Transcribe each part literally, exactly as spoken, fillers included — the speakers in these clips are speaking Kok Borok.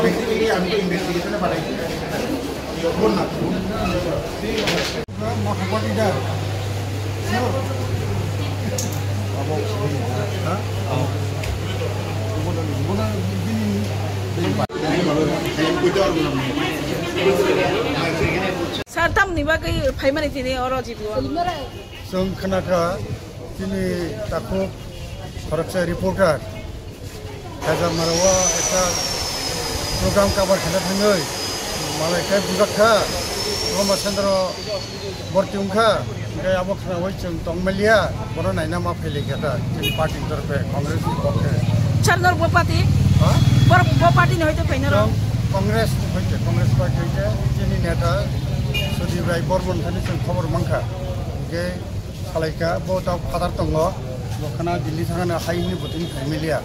Basically, আমি তো ইনভেস্টিগেশনে পাঠাইছি। ফোন না। Sir, tamni bagwi phaimani tini oro G P O? Chwng khwnakha chini takhuk khoroksa reporter Khajamarao ekta program cover khaina thangwi malai khe bujak kha, Roma Chandra borti wngkha, hwnkhe abo khnaui chwng tongmaliya, bono naina ma phailaikha ta chini party ni torfe, Congress ni pokhe. Sir, norok bo party? Ha? Borok bo party ni hoite phaina rok? Chwng Congress ni hoite, Congress party hoite chini neta Sudip Rai Bormon thani chwng khobor mankha. Hwnkhe salaikha, bo ta phatar tongo, bo khana Delhi thangna hai hwnwi bwtwi phaimiliya.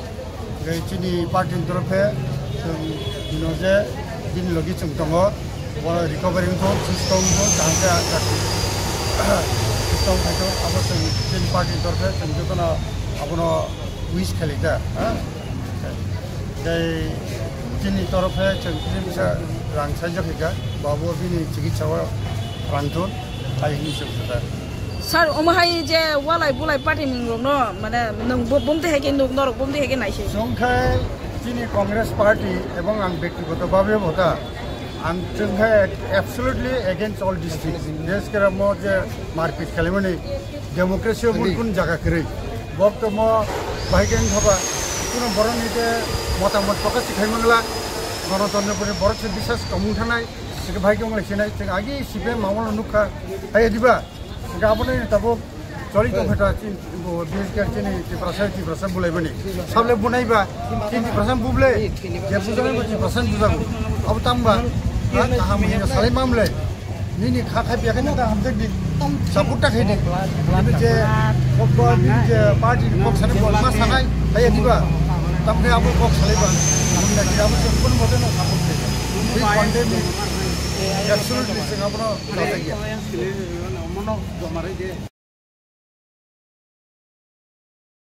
Hwnkhe chini party ni torfe chwng hino je bini logi chwng tongo, bo recovery wngkha, susto wngkha, kaham khe achuk susto wngkha, abo chwng chini party ni torfe chwng jotono abono wish khailai da, ha? Tei chini torfe chwng kisa rang saijak kha, bo abo bini chikitsa o rang thun, hai hwnwi chwng kha. Sir, omo hai je walai bulai party ni rok no, mane nwng bo-, bumtwi hai khe nuk norok bumtwi hai khe naising. Chwng khai chini Congress party ebong ang bektigoto bhabe bo ta, ang chwng khai absolutely against all these things. Bises khe omo je marpit khlaimani democracy o bun kun jaga kwrwi. Bok tomo bahai khe wngkha ba, kuno borok ni khe motamot prokash khai mangla, gonotontro ni borok se bisas tongmung thanai, se bahai khe wng lai sinai, chwng agi C P M amolo nukha, hai diba? Hingke aboni tabuk choli tongkha ta chini, bo, bises khe chini Tiprasa, Tiprasa bulaimani. Sable bunaiba, chini Tiprasa buble, je bujaknai bo Tiprasa bujago. Abo tangba, ha, kaham hino salai mamle. Nini kha khai biya khe nang hamjak di. Support ta khai di. Nini je, kok bo, nini je party ni kok sanai bo ma sanai, hai diba? Tam khai abo kok salaiba. Nini abo je kun mote no support khai. This pandemic, absolutely, sing abono. Mono jomare je.